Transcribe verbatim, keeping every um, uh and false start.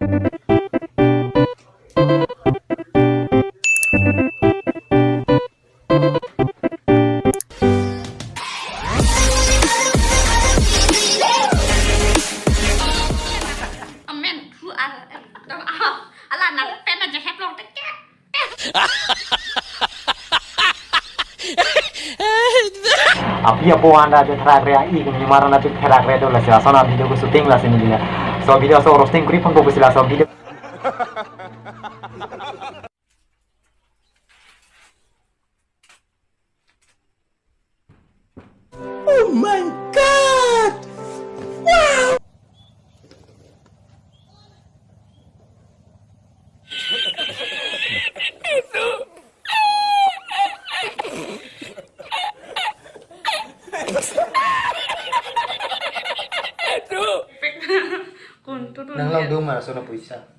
Amen. Who are, eh, dong, ah, ala nang pen aja heplong teke. Api apo anda je therak re ai kuni maran api therak re do lasi lason a video ko shooting lasi neli la. So video so roasting kuri pon ko pusi laso video. Oh my God! Wow! Kuntu tu Nang dia. Lang dum mara sono puisa.